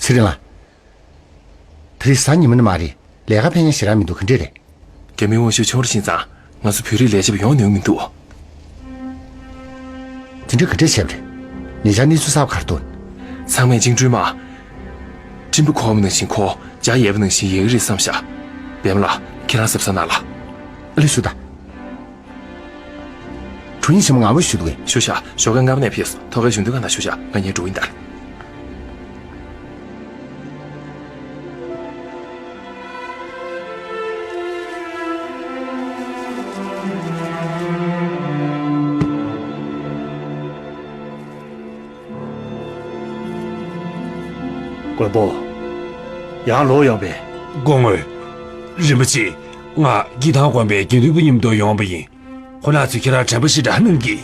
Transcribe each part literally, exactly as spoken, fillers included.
ཚེ་རིང་ལགས། དེ་རིང་གཟའ་ཉི་མ་ནི་མ་རེད། ལས་ཀ་ཕན་ཡང་ཞེ་དྲག་མི་འདུག་ག་འདྲས་རེད། རྒྱ་མིའི་དབང་ཤུགས་ཆུང་རུ་ཕྱིན་ཙང་ང་ཚོ་བོད་རིགས་ལས་བྱེད་པ་ཡོང་ནུས་མི་འདུག་དེ་འདྲ་ག་འདྲས་བྱས་པ་རེད། ཉེ་ཆར་གནས་ཚུལ་གསར་པ་ག་རེ་འདུག་ཚང་མས་བཅིངས་འགྲོལ་དམག་སྤྲིན་པ་འཁོར་བ་ནང་བཞིན་འཁོར་འཇའ་ཡལ་བ་ནང་བཞིན་ཡལ་གྱི་རེད་བསམ་ཤག་པད་མ་ལགས། ཁྱེད་རང་གཟབ་གཟབ་གནང་ལ། ཨ་ལེ་ཞུ་དང་། དྲུང་ཡིག་ཆེན་མོ་ང་བོས་ཞུ་འདུག་གས། ཞུ་ཤག་ཞོགས་ཀས་སྔ་མོ་ནས་ཕེབས་སོང་། ཐོག་ཁའི་གཞུང་དོན་ཁང་ནང་བཞུགས་ཤག་ང་གཉིས་འགྲོ་གི་ཡིན་ད། མགོན་པོ། ཡང་ལོག་ཡོང་པས། སྐུ་ངོ། རིན་པོ་ཆེ། ང་སྐྱིད་ཐང་དགོན་པའི་དགེ་འདུན་པ་མཉམ་དུ་ཡོང་པ་ཡིན། ཁོང་རྣམ་ཚོས་ཁྱེད་རང་དྲན་པ་ཞེ་དྲག་གནང་གི།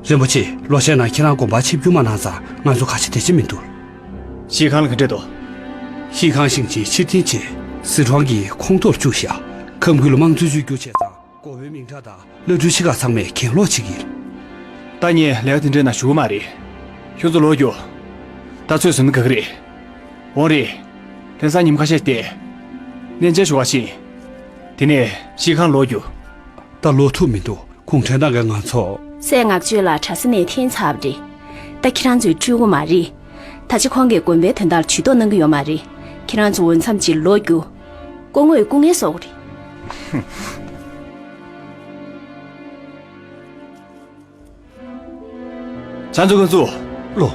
རིན་པོ་ཆེ། ལོ་ཤས་ནང་ཁྱེད་རང་དགོན་པར་ཆིབས་བསྒྱུར་མ་གནང་ཙང་ང་ཚོ་ག་ཅི་བྱེད་ཀྱི་མི་འདུག་ཤིང་ཁང་ལ་ག་འདྲས་འདུག་ཤིང་ཁང་ཞིང་ཆེན་ཕྱིར་འཐེན་བྱས། སི་ཁྲོན་གྱི་ཁོངས་གཏོགས་བཅུག་ཤག་ཁམས་ཁུལ་ལ་དམངས་གཙོའི་བཅོས་བསྒྱུར་བྱས་ཙང་། འགོ་དཔོན་མིང་གྲགས་དང་བླ་སྤྲུལ་ཆེ་ཁག་ཚང་མས་གྱེན་ལོག་བྱེད་ཀྱི་ཡིན། ད་ངས་ལས་ཀ་དེ་འདྲའི་ནང་ཞུགས་ཀྱི་མ་རེད། ཁྱོད་ཚོ་ལོག་རྒྱུགས། ད་ཚོད་ཟིན་ན་དགའ་གི་རེད། འོང་རེད། དེང་སང་ཉིན་ཁ་ཤས་བསྡད། གནས་མཇལ་ཞུ་བ་ཕྱིན། དེ་ནས་ཤིང་ཁང་ལོག་རྒྱུགས། ད་ལོག་ཐུབ་མི་འདུག་གུང་ཁྲན་ཏང་གིས་ང་ཚོ། སྲས་ངག་བཅོལ་ལགས་གྲྭ་ས་ནས་འཐེན་ཚར་བ་རེད། ད་ཁྱེད་རང་ཚོས་སྤྲོད་དགོས་མ་རེད། ད་ཆ་ཁོང་གིས་དགོན་པའི་དོན་དག་ལ་ཇུས་གཏོགས་གནང་གི་ཡོད་མ་རེད། ཁྱེད་རང་ཚོ་འོས་འཚམ་ཅིག་ལོག་རྒྱུགས། སྐུ་ངོས་སྐུ་ངལ་གསོ་གི་རེད། ཁྱེད་ཚོ་ཁོ་ཚོ། ལོ།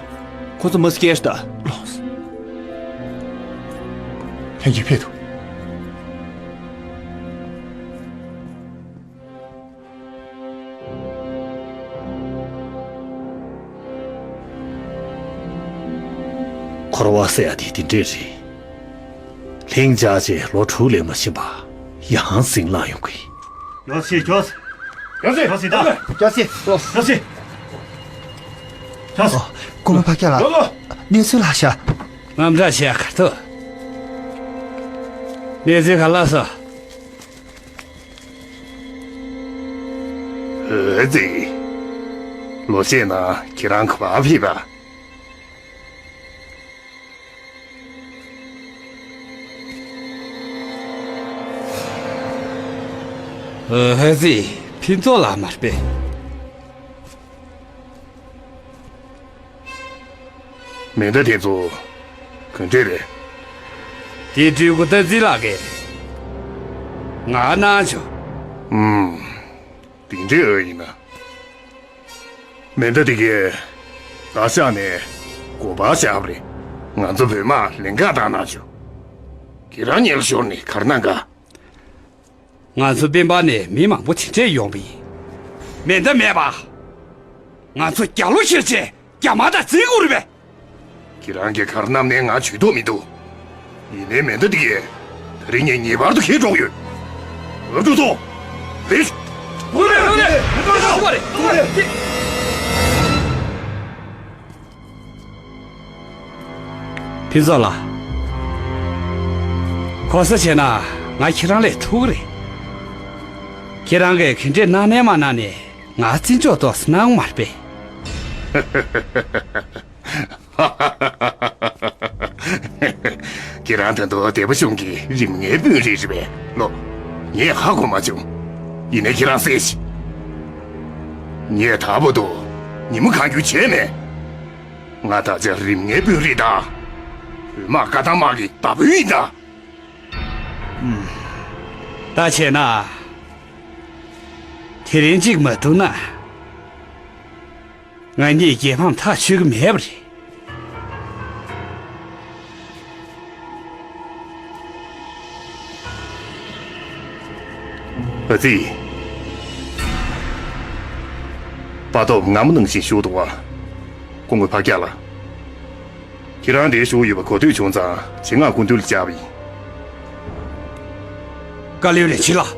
ཁོ་ཚོ་མ་སྐྱེས་ཤི་ད། ལོ། ལྷན་རྒྱས་ཕེབས་དང་། འཁོར་བ་ཟེར་ཡ་དེ་དེ་འདྲས་རེད། ལྷིང་འཇགས་བྱས་ལོ་དྲུག་ལས་མ་ཕྱིན་པ་ཡང་ཟིང་ལངས་ཡོང་གི། མགྱོགས་སེ་མགྱོགས་སེ། མགྱོགས་སེ། མགྱོགས་སེ་ད། མགྱོགས་སེ། མགྱོགས་སེ། མགྱོགས་སེ། ཨོ། སྐུ་ངོ་ཕ་སྐྱག་ལགས། ལོ་ལོ། གནས་ཚུལ་ལྷག་ཤག་དངངས་སྐྲག་བྱེད་ཡ་ག་ཐུབ། གནས་ཚུལ་ག་ལ་སོང་། ཨོ་ཙི། ལོ་ཤས་ནང་ཁྱེད་རང་ག་པར་ཕེབས་པ། ཨོ་ཧེ་ཙི། ཕུན་ཚོགས་ལགས་མ་རེད་པས། མེ་མདའ་དེ་ཚོ་ག་འདྲས་རེད། དེ་སྤྲུལ་སྐུ་སྟག་རྩེ་ལགས་ཀྱིས་ང་གནང་བྱུང་། ཨུམ། དེ་འདྲས་ཨེ་ཡིན་ན། མེ་མདའ་དེ་གས་ད་ཤག་ནས་གོ་པ་བཞག་པ་རེད། ང་ཚོ་བོད་དམག་ལེན་ག་བཏང་གནང་བྱུང་། ཁྱེད་རང་ཉལ་ཤོར་ནས་ག་རེ་གནང་ག། ང་ཚོ་སྤེན་པ་ནས་མི་མང་པོ་དེ་འདྲས་ཡོང་པ་ཡིན། མེ་མདའ་མེད་པ། ང་ཚོ་རྒྱ་ལོ་ཤེར་ཆེ་རྒྱ་དམག་དང་འཛིང་དགོས་རེད་པས། ཁྱེད་རང་གིས་ག་རེ་གནང་ནའི་ང་ཇུས་གཏོགས་མི་འདུག་ཡིན་ནའི་མེ་མདའ་འདི་གས་ད་རིང་ངས་ངེས་པར་དུ་ཁྱེར་འགྲོ་གི་ཡོད། ཨབ་ཏུ་ཏོ། ཧེ། ཐུག་རེད་ཐུག་རེད། ཐུག་རེད་ཐུག་རེད། ཕུན་ཚོགས་ལགས། གོ་ས་བྱས་ན་ང་ཁྱེད་རང་ལས་ཐུག་གི་རེད། ཁྱེད་རང་གིས་ག་འདྲས་གནང་ནའི་མ་གནང་ནའི་ང་བརྩི་འཇོག་ཏོག་ཙམ་གནང་མ་རེད་པས། ཁྱེད་རང་ད་དུང་སྡེ་པ་གཞུང་གི་རིམ་ལྔའི་དཔོན་རིགས་རེད་པས་ལོ། ངས་ཧ་གོ་མ་བྱུང་། ཡིན་ནའི་ཁྱེད་རང་གསན་ཞིག་ངས་ད་བར་དུ་ཉིན་མོ་གང་རྒྱུ་བྱས་མེད། ང་ད་ཆ་རིམ་ལྔའི་དཔོན་རིགས་དང་། བོད་དམག་བཀའ་ཐང་དམག་གི་བདག་དཔོན་ཡིན་ད། ད་བྱས་ན། དེ་རིང་གཅིག་མ་འགྲུབ་ན། ང་གཉིས་རྒྱལ་ཕམ་ཐག་ཆོད་ཀྱི་མེད་པ་རེད། ཨ་ཙི། དཔའ་སྟོབས་སྔ་མོ་ནང་བཞིན་ཤུགས་འདུག་པ། སྐུ་ངོ་ཕ་སྐྱག་ལགས། ཁྱེད་རང་འདིར་བཞུགས་ཡོད་པ་གོ་ཐོས་བྱུང་ཙང་ཆེད་མངགས་སྐུ་མདུན་ལ་བཅར་བ་ཡིན། བཀའ་བློན་རིན་ཆེན་ལགས།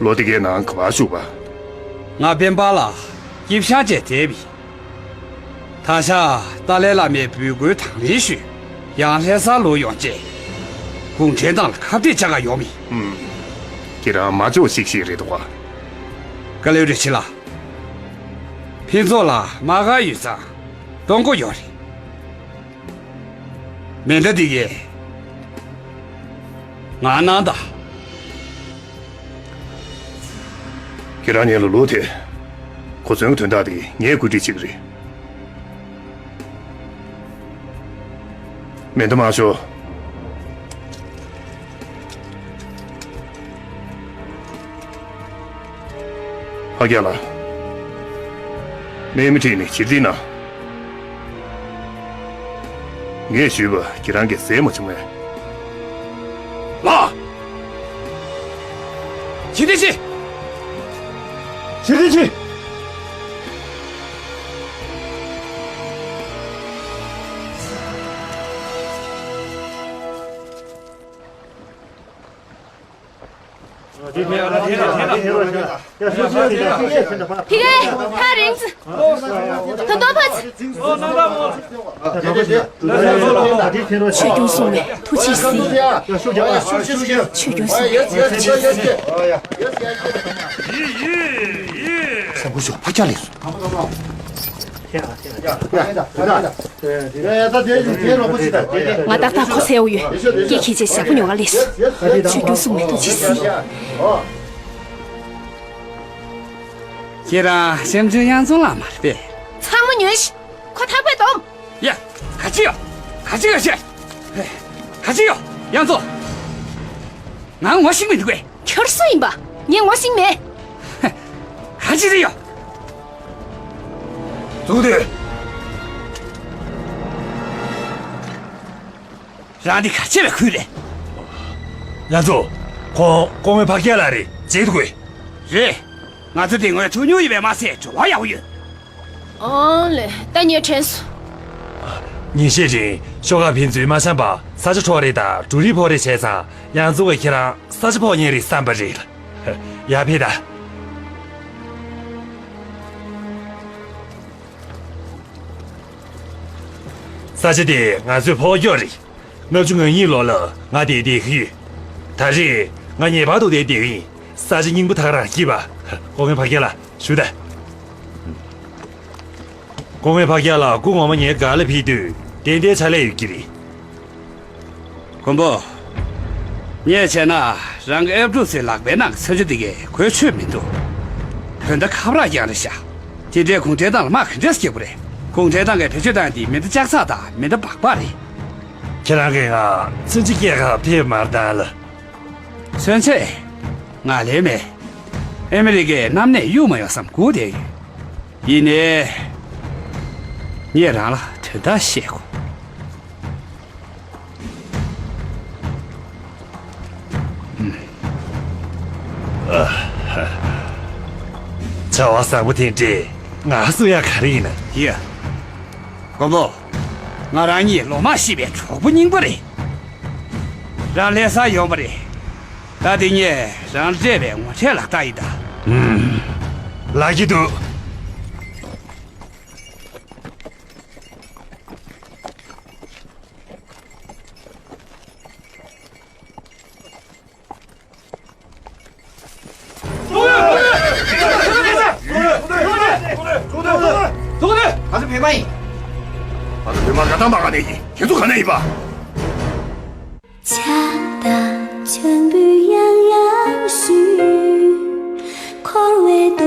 ལོ་འདི་གའི་ནང་ག་པར་བཞུགས་པ། ང་སྤེན་པ་ལ་སྐྱིད་ཤང་བཅས་བསྡད་པ་ཡིན། ད་ཆ་ཏཱ་ལའི་བླ་མའི་འབོད་སྐུལ་དང་ལེན་ཞུས། ཡང་ལྷ་སར་ལོག་ཡོང་རྗེས། གུང་ཁྲན་ཏང་ལ་ཁ་གཏད་བཅག་ག་ཡོང་བ་ཡིན། ཨུམ། ཁྱེད་རང་མ་ལྕོགས་ཤིག་ཤིག་རེད་འདུག་ག་བཀའ་བློན་རིན་ཆེན་ལགས། ཕུན་ཚོགས་ལགས་དམག་སྒར་ཡོད་ཙང་གཏོང་སྒོ་ཡོད་རེད། མེ་མདའ་འདི་གས་ང་གནང་དང་། ཁྱེད་རང་ཉིད་ལ་ལུག་དེ། གོ་མཚོན་གྱི་དོན་དག་དེ་ངས་བཀོད་སྒྲིག་བྱེད་ཀྱི་རེད། མེ་མདའ་མར་ཤོག། ཕ་རྒྱལ་ལགས། མེ་མི་ཁྲིད་ནས་ཕྱིར་འཐེན་གནང་། ངས་ཞུས་པ་ཁྱེད་རང་གིས་ཟས་མ་བྱུང་ངས། ལགས། ཕྱིར་འཐེན་བྱེད། ཕྱིར་འཐེན་བྱེད། ཕི་ཁེ། ཐག་རིང་། ད་དོ་ཕ། ཆོས་སྐྱོང་སྲུང་མས་ཐུགས་རྗེས་གཟིགས། ཆོས་སྐྱོང་སྲུང་མས་ཐུགས་རྗེས་གཟིགས། ཡི་ཡི་ཡི། སེམས་ཁུར་ཤོག། ཕ་རྒྱལ་ལགས་སོ། ང་ཏག་ཏག་ཁོ་ཚེའུ་ཡོད། སྐད་ཁྱེད་ཅེས་ཞག་པོ་ཉོ་ག་ལས་སོ། ཆོས་སྐྱོང་སྲུང་མས་ཐུགས་རྗེས་གཟིགས། ཁྱེད་རང་ཤེམ་ཆུང་གཡང་འཛོམས་ལགས་མ་རེད་པས། ཚང་མ་ཉོན་ཞིག། ཁོ་ཐག་པས་སྡོམ། ཡ། ག་ཅི་ཡོད། ག་ཅི་ཡོད་ཤེ། ག་ཅི་ཡོད། གཡང་འཛོམས། ང་ངོ་ཤེས་མི་འདུག་གས། ཁྱོད་སུ་ཡིན་པ། ངས་ངོ་ཤེས་མེད། ག་ཅི་རེད་ཡོད། འཛུགས་དུས། རང་འདི་ག་ཅི་ལ་ཁུལ་རེད། གཡང་འཛོམས། ཁོང་ཀོང་མོའི་ཕ་རྒྱལ་ལགས་རེད། བརྗེད་འདུག་གས། རེད། ང་ཚོ་དེ་སྔོན་ཐུག་མྱོང་ཡོད་པས་མ་ཟད་བྲོ་བ་ཡག་པོ་ཡོད། ཨང་ལེ། ད་ངས་དྲན་སོང་། ཉིན་ཤས་རིང་ཤོག་ཁག་ཕན་ཚུན་མ་འཆམ་པ་ས་ཆ་འཕྲོག་རེས་དང་འབྲུ་རིགས་འཕྲོག་རེས་བྱས་ཙང་། གཡང་འཛོམས་ཀྱིས་ཁྱེད་རང་ས་ཆ་ཕོག་ཉེན་རེད་བསམ་པ་རེད། ཡར་ཕེབས་དང་། ས་ཆ་དེ་ང་ཚོའི་ཕོགས་རྒྱག་རེད། ལྔ་བཅུ་ང་གཉིས་ལོ་ལ་ང་དེར་བསྡད་ཀྱི་ཡོད། ད་རེས་ང་ངེས་པར་དུ་དེར་བསྡད་ཀྱི་ཡིན། ས་ཆ་སྙིང་པོ་ད་ག་རང་སྐྱིད་པ། ཀོང་མོའི་ཕ་རྒྱལ་ལགས་བཞུགས་དང་། ཀོང་མོའི་ཕ་རྒྱལ་ལགས་སྐུ་ངོ་མ་ངའི་སྒར་ལ་ཕེབས་དུས་ཏན་ཏན་ཕྱག་ལས་ཡོད་ཀྱི་རེད། མགོན་པོ། ངས་བྱས་ན་རང་གི་ཨེབ་ཀྲུག་སི་ལག་པའི་ནང་གི་ས་ཆ་འདི་གས་གོ་ཆོད་མི་འདུག་དོན་དག་ཁབ་རག་རྐྱང་རེད་ཤག་དེ་འདྲའི་གུང་ཁྲན་ཏང་ལ་དམག་ག་འདྲས་རྒྱག་དགོས་རེད། གུང་ཁྲན་ཏང་གིས་བེད་སྤྱོད་བཏང་དེ་མེ་མདའ་ལྕགས་ཚགས་དང་མེ་མདའ་སྦག་སྦག་རེད། ཁྱེད་རང་གིས་ང་མཚོན་ཆ་རྒྱག་གར་ཕེབས་མ་བཏང་ལ། མཚོན་ཆས། ང་ལས་མེད། ཨ་མི་རི་ཀས་གནམ་ནས་གཡུག་མ་ཡོང་བསམ་སྒུག་བསྡད་ཡོད། ཡིན་ནའི། ངས་རང་ལ་དོན་དག་བཤད་དགོས། བྱ་བ་བཟང་པོ་དེ་འདྲས་ང་གསུང་ཡག་ག་རེ་ཡིན་ན། ཡ། མགོན་པོ། ང་རང་གཉིས་ལོ་མང་སྐྱིད་པའི་གྲོགས་པོ་རྙིང་པ་རེད། རང་ལྷ་སར་ཡོང་བ་རེད། ད་དེ་ངས་རང་སྤྲད་པའི་ངོ་འཕྲད་ལག་རྟགས་ཡིན་ད། ལགས་ཀྱི་འདུག་ང་ཚོ་བོད་པ་ཡིན། ང་ཚོ་བོད་པ་ར་ཏང་པ་ག་ནས་ཡིན། ཁྱེད་ཚོ་ག་ནས་ཡིན་པ། ཆགས་སྡང་མཆོད་འབུལ་ཡང་ཡང་ཞུ། འཁོར་བའི་